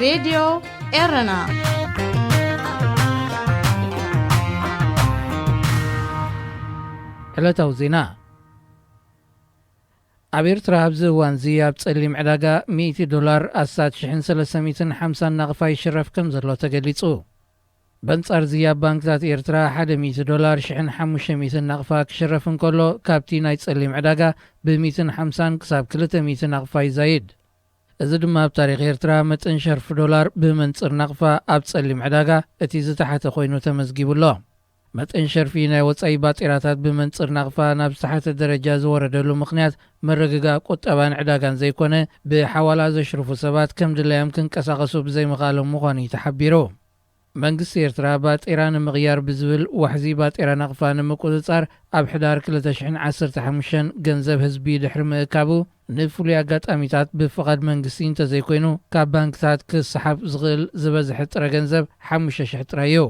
ሬድዮ ኤረና። ዕለታዊ ዜና። ኣብ ኤርትራ ኣብዚ እዋንዚ ኣብ ጸሊም ዕዳጋ ሚእቲ ዶላር ኣስታት ሽሕን ሰለስተ ሚእትን ሓምሳን ናቕፋ ይሽረፍ ከም ዘሎ ተገሊጹ። በንጻርዚ ኣብ ባንክታት ኤርትራ ሓደ ሚእቲ ዶላር ሽሕን ሓሙሽተ ሚእትን ናቕፋ ክሽረፍ እንከሎ፣ ካብቲ ናይ ጸሊም ዕዳጋ ብሚእትን ሓምሳን ክሳብ ክልተ ሚእቲ ናቕፋ ይዛይድ። እዚ ድማ ኣብ ታሪኽ ኤርትራ መጠን ሸርፊ ዶላር ብመንጽር ናቕፋ ኣብ ጸሊም ዕዳጋ እቲ ዝተሓተ ኮይኑ ተመዝጊቡ ኣሎ። መጠን ሸርፊ ናይ ወጻኢ ባጤራታት ብመንጽር ናቕፋ ናብ ዝተሓተ ደረጃ ዝወረደሉ ምኽንያት ምርግጋእ ቁጠባን ዕዳጋን ዘይኮነ፣ ብሓዋላ ዘሽርፉ ሰባት ከም ድላዮም ክንቀሳቐሱ ብዘይምኽኣሎም ምዃኑ እዩ ተሓቢሩ። መንግስቲ ኤርትራ ባጤራ ንምቕያር ብዝብል ዋሕዚ ባጤራ ናቕፋ ንምቁጽጻር ኣብ ሕዳር ክልተ ሽሕን ዓሰርተ ሓሙሽተን ገንዘብ ህዝቢ ድሕሪ ምእካቡ፣ ንፍሉይ ኣጋጣሚታት ብፍቓድ መንግስቲ እንተዘይኮይኑ ካብ ባንክታት ክሰሓብ ዝኽእል ዝበዝሐ ጥረ ገንዘብ ሓሙሽተ ሽሕ ጥራይ እዩ።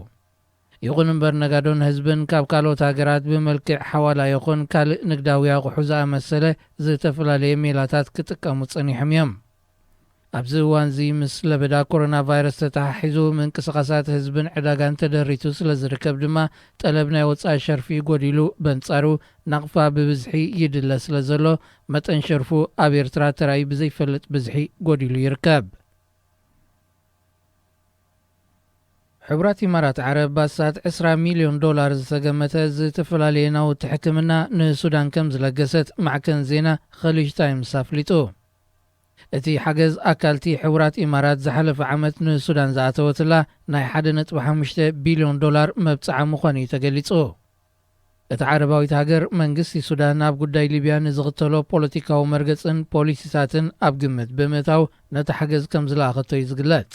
ይኹን እምበር ነጋዶን ህዝብን ካብ ካልኦት ሃገራት ብመልክዕ ሓዋላ ይኹን ካልእ ንግዳዊ ኣቑሑ ዝኣመሰለ ዝተፈላለየ ሜላታት ክጥቀሙ ጸኒሖም እዮም። ኣብዚ እዋንዚ ምስ ለበዳ ኮሮና ቫይረስ ተተሓሒዙ ምንቅስቓሳት ህዝብን ዕዳጋን ተደሪቱ ስለ ዝርከብ ድማ ጠለብ ናይ ወጻኢ ሸርፊ ጎዲሉ፣ በንጻሩ ናቕፋ ብብዝሒ ይድለ ስለ ዘሎ መጠን ሸርፉ ኣብ ኤርትራ ተራእዩ ብዘይፈልጥ ብዝሒ ጎዲሉ ይርከብ። ሕቡራት ኢማራት ዓረብ ባሳት ዕስራ ሚልዮን ዶላር ዝተገመተ ዝተፈላለየ ናውቲ ሕክምና ንሱዳን ከም ዝለገሰት ማዕከን ዜና ኸሊጅ ታይምስ ኣፍሊጡ። እቲ ሓገዝ ኣካልቲ ሕቡራት ኢማራት ዝሓለፈ ዓመት ንሱዳን ዝኣተወትላ ናይ ሓደ ነጥቢ ሓሙሽተ ቢልዮን ዶላር መብጽዓ ምዃኑ እዩ ተገሊጹ። እታ ዓረባዊት ሃገር መንግስቲ ሱዳን ኣብ ጉዳይ ሊብያ ንዝኽተሎ ፖለቲካዊ መርገጽን ፖሊሲታትን ኣብ ግምት ብምእታው ነቲ ሓገዝ ከም ዝለኣኸቶ እዩ ዝግለጽ።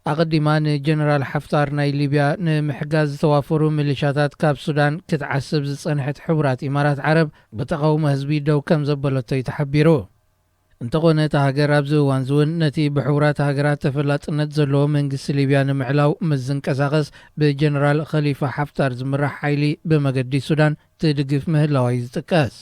ኣቐዲማ ንጀነራል ሓፍታር ናይ ሊብያ ንምሕጋዝ ዝተዋፈሩ ሚሊሻታት ካብ ሱዳን ክትዓስብ ዝጸንሐት ሕቡራት ኢማራት ዓረብ ብተቓውሞ ህዝቢ ደው ከም ዘበለቶ እዩ ተሓቢሩ። እንተኾነ እታ ሃገር ኣብዚ እዋንዚ እውን ነቲ ብሕቡራት ሃገራት ተፈላጥነት ዘለዎ መንግስቲ ሊብያ ንምዕላው ምስ ዝንቀሳቐስ ብጀነራል ኸሊፋ ሓፍታር ዝምራሕ ሓይሊ ብመገዲ ሱዳን ትድግፍ ምህላዋ እዩ ዝጥቀስ።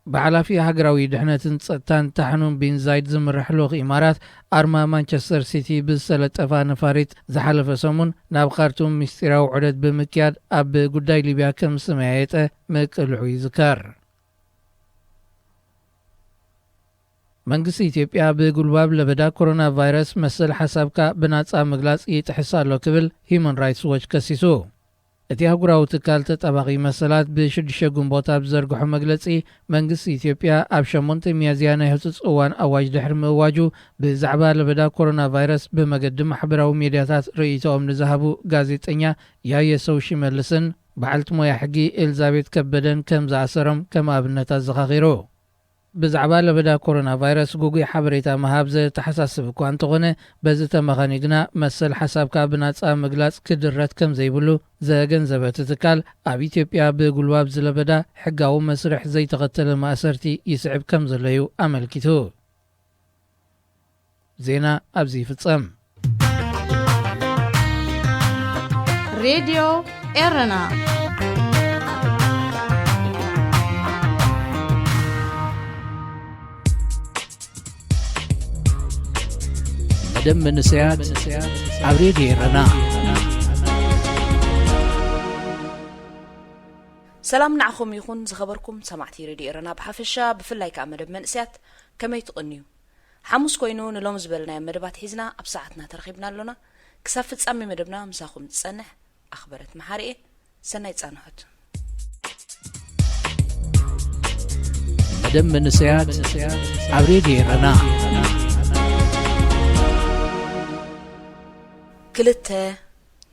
ብሓላፊ ሃገራዊ ድሕነትን ጸጥታን ታሕኑም ቢን ዛይድ ዝምራሕ ልኡኽ ኢማራት ኣርማ ማንቸስተር ሲቲ ብዝተለጠፋ ነፋሪት ዝሓለፈ ሰሙን ናብ ካርቱም ምስጢራዊ ዑደት ብምክያድ ኣብ ጉዳይ ሊብያ ከም ዝተመያየጠ ምቅልዑ ይዝከር። መንግስቲ ኢትዮጵያ ብጉልባብ ለበዳ ኮሮና ቫይረስ መሰል ሓሳብካ ብናጻ ምግላጽ ይጥሕስ ኣሎ ክብል ሂዩማን ራይትስ ዎች ከሲሱ። እቲ ኣህጉራዊ ትካል ተጣባቒ መሰላት ብሽዱሽተ ግንቦት ኣብ ዝዘርግሖ መግለጺ፣ መንግስቲ ኢትዮጵያ ኣብ ሸሞንተ ሚያዝያ ናይ ህጹጽ እዋን ኣዋጅ ድሕሪ ምእዋጁ፣ ብዛዕባ ለበዳ ኮሮና ቫይረስ ብመገዲ ማሕበራዊ ሜድያታት ርእይቶኦም ንዝሃቡ ጋዜጠኛ ያየ ሰው ሽመልስን በዓልቲ ሞያ ሕጊ ኤልዛቤት ከበደን ከም ዝኣሰሮም ከም ኣብነት ኣዘኻኺሩ። ብዛዕባ ለበዳ ኮሮና ቫይረስ ግጉይ ሓበሬታ ምሃብ ዘተሓሳስብ እኳ እንተኾነ፣ በዚ ተመኻኒ ግና መሰል ሓሳብካ ብናጻ ምግላጽ ክድረት ከም ዘይብሉ ዘገንዘበ እቲ ትካል፣ ኣብ ኢትዮጵያ ብጉልባብ ዝለበዳ ሕጋዊ መስርሕ ዘይተኸተለ ማእሰርቲ ይስዕብ ከም ዘሎ እዩ ኣመልኪቱ። ዜና ኣብዚ ይፍጸም። ሬድዮ ኤረና። መደብ መንእሰያት ኣብ ሬድዮ ኤረና። ሰላም ንዓኹም ይኹን ዝኸበርኩም ሰማዕቲ ሬድዮ ኤረና ብሓፈሻ፣ ብፍላይ ከኣ መደብ መንእሰያት ከመይ ትቕንዩ? ሓሙስ ኮይኑ ንሎሚ ዝበልናዮ መደባት ሒዝና ኣብ ሰዓትና ተረኺብና ኣሎና። ክሳብ ፍጻሜ መደብና ምሳኹም ዝጸንሕ ኣኽበረት መሓሪ እየ። ሰናይ ጻንሖት። መደብ መንእሰያት ኣብ ሬድዮ ኤረና። ክልተ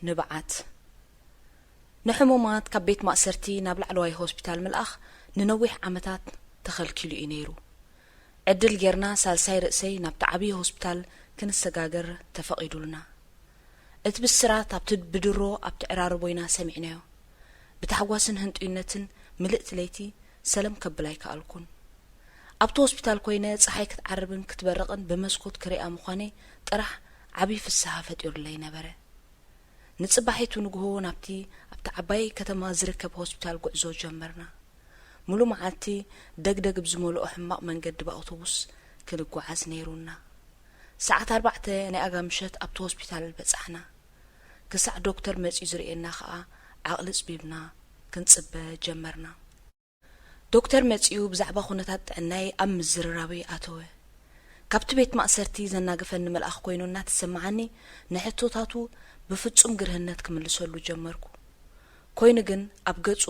ንብዓት። ንሕሙማት ካብ ቤት ማእሰርቲ ናብ ላዕለዋይ ሆስፒታል ምልኣኽ ንነዊሕ ዓመታት ተኸልኪሉ እዩ ነይሩ። ዕድል ጌርና ሳልሳይ ርእሰይ ናብቲ ዓብዪ ሆስፒታል ክንሰጋገር ተፈቒዱልና። እቲ ብስራት ኣብቲ ብድሮ ኣብቲ ዕራርቦ ኢና ሰሚዕናዮ። ብታሕጓስን ህንጡይነትን ምልእቲ ለይቲ ሰለም ከብል ኣይከኣልኩን። ኣብቲ ሆስፒታል ኮይነ ጸሓይ ክትዓርብን ክትበርቕን ብመስኮት ክሪኣ ምዃነይ ጥራሕ ዓብዪ ፍስሃ ፈጢሩለይ ነበረ። ንጽባሒቱ ንግሆ ናብቲ ኣብቲ ዓባይ ከተማ ዝርከብ ሆስፒታል ጉዕዞ ጀመርና። ሙሉ መዓልቲ ደግደግ ብዝመልኦ ሕማቕ መንገዲ ብኣውቶቡስ ክንጓዓዝ ነይሩና። ሰዓት ኣርባዕተ ናይ ኣጋ ምሸት ኣብቲ ሆስፒታል በጻሕና። ክሳዕ ዶክተር መጺኡ ዝርእየና ከኣ ዓቕሊ ጽቢብና ክንጽበ ጀመርና። ዶክተር መጺኡ ብዛዕባ ኩነታት ጥዕናይ ኣብ ምዝርራበይ ኣተወ። ካብቲ ቤት ማእሰርቲ ዘናግፈኒ መልኣኽ ኮይኑ እናተሰምዓኒ፣ ንሕቶታቱ ብፍጹም ግርህነት ክምልሰሉ ጀመርኩ። ኮይኑ ግን ኣብ ገጹ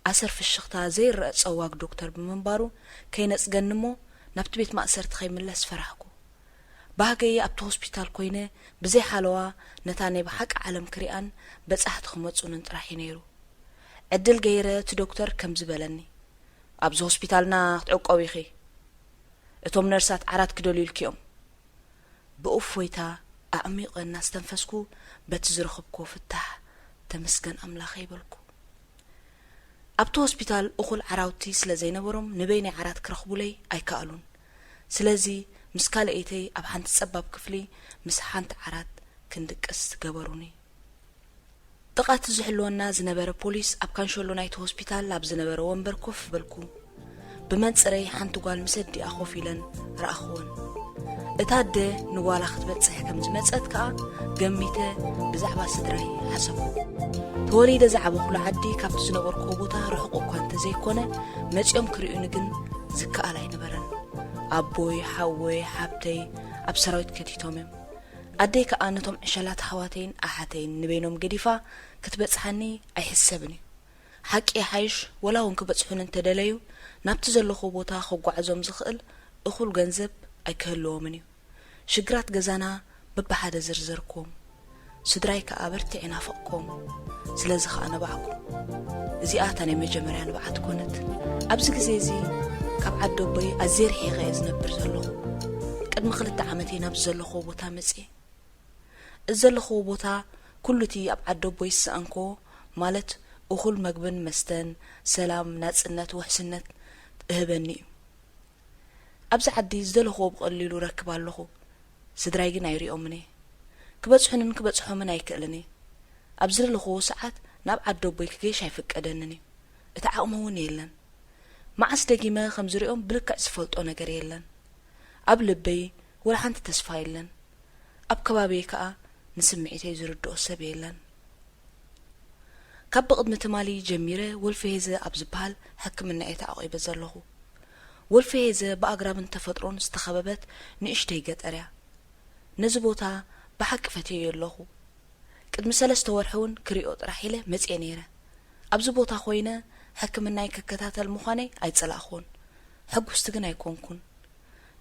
ኣሰር ፍሽኽታ ዘይረኣ ጸዋግ ዶክተር ብምንባሩ ከይነጽገኒ እሞ ናብቲ ቤት ማእሰርቲ ከይምለስ ፈራሕኩ። ባህገይ ኣብቲ ሆስፒታል ኮይነ ብዘይ ሓለዋ ነታ ናይ ብሓቂ ዓለም ክሪኣን በጻሕቲ ክመጹንን ጥራሕ እዩ ነይሩ። ዕድል ገይረ እቲ ዶክተር ከምዚ በለኒ፣ "ኣብዚ ሆስፒታልና ክትዕቆቢ ኢኺ። እቶም ነርሳት ዓራት ክደልዩልኪ እዮም።" ብእፎይታ ኣዕሚቐ እናስተንፈስኩ በቲ ዝረኸብኩዎ ፍታሕ "ተመስገን ኣምላኸይ" በልኩ። ኣብቲ ሆስፒታል እኹል ዓራውቲ ስለ ዘይነበሮም ንበይነይ ዓራት ክረኽቡለይ ኣይከኣሉን። ስለዚ ምስ ካልኣይተይ ኣብ ሓንቲ ጸባብ ክፍሊ ምስ ሓንቲ ዓራት ክንድቅስ ገበሩኒ። ጥቓ እቲ ዝሕልወና ዝነበረ ፖሊስ ኣብ ካንሸሎ ናይቲ ሆስፒታል ኣብ ዝነበረ ወንበር ኮፍ በልኩ። ብመንጽረይ ሓንቲ ጓል ምስ ኣዲኣ ኮፍ ኢለን ረኣኽወን። እታ ኣደ ንጓላ ክትበጽሕ ከም ዝመጸት ከኣ ገሚተ ብዛዕባ ስድራይ ሓሰብኩ። ተወሊደ ዝዓበኹሉ ዓዲ ካብቲ ዝነበርኩዎ ቦታ ርሑቕ እኳ እንተዘይኮነ፣ መጺኦም ክርእዩኒ ግን ዝከኣል ኣይነበረን። ኣቦይ፣ ሓወይ፣ ሓብተይ ኣብ ሰራዊት ከቲቶም እዮም። ኣደይ ከኣ ነቶም ዕሸላት ኣሕዋተይን ኣሓተይን ንበይኖም ገዲፋ ክትበጽሓኒ ኣይሕሰብን እዩ። ሓቂ ይሓይሽ፣ ወላ እውን ክበጽሑኒ እንተደለዩ፣ ናብቲ ዘለኹዎ ቦታ ከጓዕዞም ዝኽእል እኹል ገንዘብ ኣይክህልዎምን እዩ። ሽግራት ገዛና በብሓደ ዘርዘርክዎም። ስድራይ ከኣ በርቲዐ ናፈቕክዎም። ስለዚ ከኣ ነባዕኩ። እዚኣ እታ ናይ መጀመርያ ንብዓት ኮነት። ኣብዚ ግዜ እዚ ካብ ዓዲ ኣቦይ ኣዝየ ርሒቐ እየ ዝነብር ዘለኹ። ቅድሚ ክልተ ዓመት እየ ናብዚ ዘለኹዎ ቦታ መጽየ። እዚ ዘለኹዎ ቦታ ኩሉ እቲ ኣብ ዓዲ ኣቦይ ዝሰኣንክዎ፣ ማለት እኹል መግብን መስተን፣ ሰላም፣ ናጽነት፣ ውሕስነት እህበኒ እዩ። ኣብዚ ዓዲ ዝደለኽዎ ብቐሊሉ ረክብ ኣለኹ። ስድራይ ግን ኣይሪኦምን እየ። ክበጽሑንን ክበጽሖምን ኣይክእልን እየ። ኣብ ዝደለኽዎ ሰዓት ናብ ዓዲ ኣቦይ ክገይሽ ኣይፍቀደንን እዩ። እቲ ዓቕሚ እውን የለን። መዓስ ደጊመ ከም ዝሪኦም ብልክዕ ዝፈልጦ ነገር የለን። ኣብ ልበይ ወላ ሓንቲ ተስፋ የለን። ኣብ ከባቢየ ከኣ ንስምዒተይ ዝርድኦ ሰብ የለን። ካብ ብቕድሚ ትማሊ ጀሚረ ወልፊ ሄዘ ኣብ ዝበሃል ሕክምና እየ ተዓቒበ ዘለኹ። ወልፊ ሄዘ ብኣግራብን ተፈጥሮን ዝተኸበበት ንእሽተይ ገጠር እያ። ነዚ ቦታ ብሓቂ ፈትየዮ ኣለኹ። ቅድሚ ሰለስተ ወርሒ እውን ክሪኦ ጥራሕ ኢለ መጽየ ነይረ። ኣብዚ ቦታ ኮይነ ሕክምናይ ክከታተል ምዃነይ ኣይጸላእኹን። ሕጉስቲ ግን ኣይኮንኩን።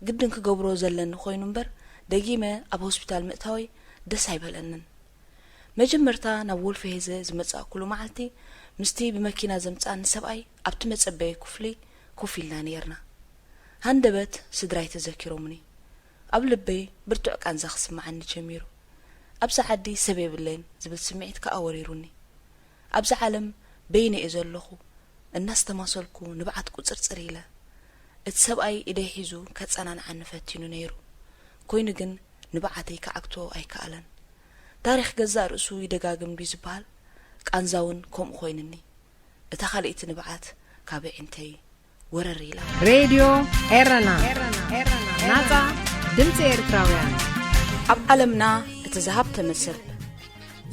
ግድን ክገብሮ ዘለኒ ኮይኑ እምበር፣ ደጊመ ኣብ ሆስፒታል ምእታወይ ደስ ኣይበለንን። መጀመርታ ናብ ወልፊ ሄዘ ዝመጻእኩሉ መዓልቲ፣ ምስቲ ብመኪና ዘምጻኒ ሰብኣይ ኣብቲ መጸበዪ ክፍሊ ኮፍ ኢልና ነይርና። ሃንደበት ስድራይ ተዘኪሮምኒ። ኣብ ልበይ ብርቱዕ ቃንዛ ክስምዓኒ ጀሚሩ። ኣብዛ ዓዲ ሰብ የብለይን ዝብል ስምዒት ከኣ ወሪሩኒ። ኣብዛ ዓለም በይነ እየ ዘለኹ። እናስተማሰልኩ ንብዓት ቁጽርጽር ኢለ። እቲ ሰብኣይ ኢደይ ሒዙ ከጸናንዓኒ ፈቲኑ ነይሩ። ኮይኑ ግን ንብዓተይ ክዓግቶ ኣይከኣለን። ታሪኽ ገዛእ ርእሱ ይደጋግም ድዩ ዝበሃል? ቃንዛ እውን ከምኡ ኮይንኒ። እታ ካልኣይቲ ንብዓት ካብ ኣዒንተይ ወረር ኢላ። ሬድዮ ኤረና፣ ናጻ ድምጺ ኤርትራውያን። ኣብ ዓለምና እቲ ዝሃብተመ ሰብ።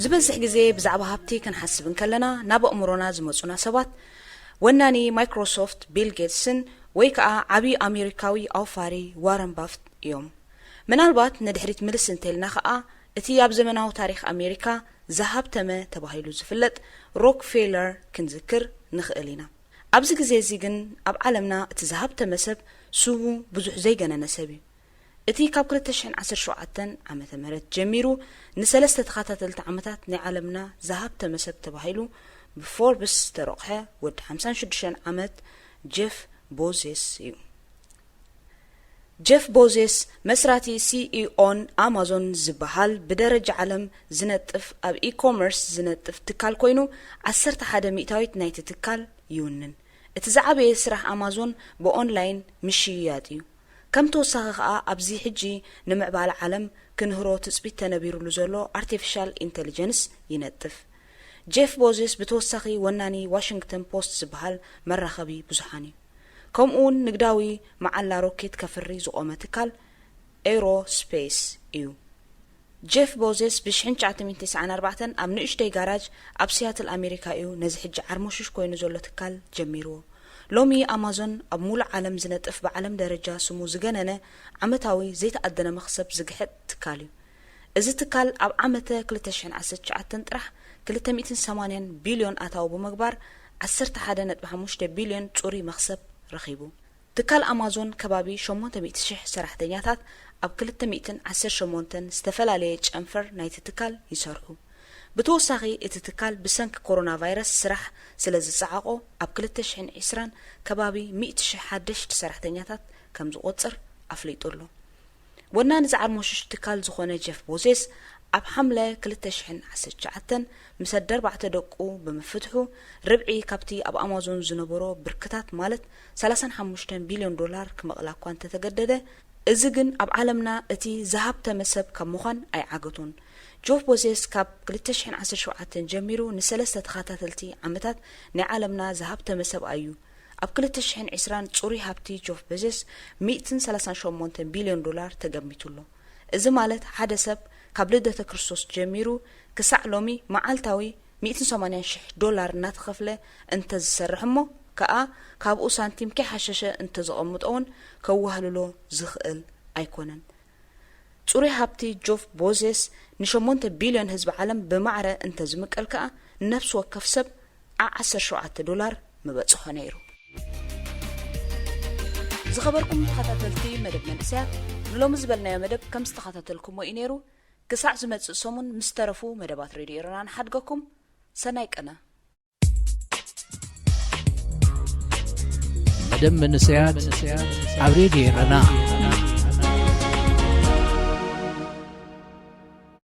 ዝበዝሕ ግዜ ብዛዕባ ሃብቲ ክንሓስብ እንከለና፣ ናብ ኣእምሮና ዝመጹና ሰባት፣ ወናኒ ማይክሮሶፍት ቢል ጌትስን ወይ ከኣ ዓቢ ኣሜሪካዊ ኣውፋሪ ዋረን ባፍት እዮም። ምናልባት ንድሕሪት ምልስ እንተልና ከኣ፣ እቲ ኣብ ዘመናዊ ታሪኽ ኣሜሪካ ዝሃብተመ ተባሂሉ ዝፍለጥ ሮክፌለር ክንዝክር ንኽእል ኢና። ኣብዚ ግዜ እዚ ግን ኣብ ዓለምና እቲ ዝሃብተመ ሰብ ስሙ ብዙሕ ዘይገነነ ሰብ እዩ። እቲ ካብ ክልተ ሽሕን ዓሰርተ ሸውዓተን ዓመተ ምህረት ጀሚሩ ንሰለስተ ተኸታተልቲ ዓመታት ናይ ዓለምና ዝሃብተመ ሰብ ተባሂሉ ብፎርብስ ዝተሮቕሐ ወዲ ሓምሳን ሽዱሽተን ዓመት ጀፍ ቦዜስ እዩ። ጀፍ ቦዜስ መስራቲ ሲኢኦን ኣማዞን ዝበሃል ብደረጃ ዓለም ዝነጥፍ ኣብ ኢኮመርስ ዝነጥፍ ትካል ኮይኑ ዓሰርተ ሓደ ሚእታዊት ናይቲ ትካል ይውንን። እቲ ዝዓበየ ስራሕ ኣማዞን ብኦንላይን ምሽያጥ እዩ። ከም ተወሳኺ ከኣ ኣብዚ ሕጂ ንምዕባለ ዓለም ክንህሮ ትጽቢት ተነቢሩሉ ዘሎ ኣርቲፊሻል ኢንተሊጀንስ ይነጥፍ። ጄፍ ቦዜስ ብተወሳኺ ወናኒ ዋሽንግተን ፖስት ዝበሃል መራኸቢ ብዙሓን እዩ። ከምኡውን ንግዳዊ መዓላ ሮኬት ከፍሪ ዝቖመ ትካል ኤሮስፔስ እዩ። ጄፍ ቦዜስ ብ1994 ኣብ ንእሽተይ ጋራጅ ኣብ ሲያትል ኣሜሪካ እዩ ነዚ ሕጂ ዓርሞሽሽ ኮይኑ ዘሎ ትካል ጀሚርዎ። ሎሚ ኣማዞን ኣብ ሙሉእ ዓለም ዝነጥፍ ብዓለም ደረጃ ስሙ ዝገነነ ዓመታዊ ዘይተኣደነ መኽሰብ ዝግሕጥ ትካል እዩ። እዚ ትካል ኣብ ዓመተ 2019 ጥራሕ 280 ቢልዮን ኣታዊ ብምግባር 11.5 ቢልዮን ጹሩይ መኽሰብ ረኺቡ። ትካል ኣማዞን ከባቢ 800,000 ሰራሕተኛታት ኣብ 218 ዝተፈላለየ ጨንፈር ናይቲ ትካል ይሰርሑ። ብተወሳኺ እቲ ትካል ብሰንኪ ኮሮና ቫይረስ ስራሕ ስለ ዝጸዓቖ ኣብ 2020 ከባቢ 100,000 ሓደሽቲ ሰራሕተኛታት ከም ዝቖጽር ኣፍሊጡ ኣሎ። ወናኒ ዛዕርሞሽሽ ትካል ዝኾነ ጀፍ ቦዜስ ኣብ ሓምለ 2019 ምስ ኣደርባዕተ ደቁ ብምፍትሑ ርብዒ ካብቲ ኣብ ኣማዞን ዝነበሮ ብርክታት ማለት 35 ቢልዮን ዶላር ክመቕላ እኳ እንተተገደደ፣ እዚ ግን ኣብ ዓለምና እቲ ዝሃብተመ ሰብ ካብ ምዃን ኣይዓገቶን። ጆፍ ቦዜስ ካብ 2017 ጀሚሩ ንሰለስተ ተኸታተልቲ ዓመታት ናይ ዓለምና ዝሃብተመ ሰብኣይ እዩ። ኣብ 2020 ጹሩይ ሃብቲ ጆፍ ቦዜስ 138 ቢልዮን ዶላር ተገሚቱ ኣሎ። እዚ ማለት ሓደ ሰብ ካብ ልደተ ክርስቶስ ጀሚሩ ክሳዕ ሎሚ መዓልታዊ 180,000 ዶላር እናተኸፍለ እንተዝሰርሕ እሞ ከኣ ካብኡ ሳንቲም ከይሓሸሸ እንተዘቐምጦ እውን ከዋህልሎ ዝኽእል ኣይኮነን። ጹሩይ ሃብቲ ጆፍ ቦዜስ ን8 ቢልዮን ህዝቢ ዓለም ብማዕረ እንተዝምቀል ከኣ ንነፍሲ ወከፍ ሰብ ዓ17 ዶላር ምበጽሖ ነይሩ። ዝኸበርኩም ተኸታተልቲ መደብ መንእሰያት፣ ንሎሚ ዝበልናዮ መደብ ከም ዝተኸታተልኩሞ እዩ ነይሩ። ክሳዕ ዝመጽእ ሰሙን ምስ ተረፉ መደባት ሬድዮ ኤረና ንሓድገኩም። ሰናይ ቅነ። መደብ መንእሰያት ኣብ ሬድዮ ኤረና።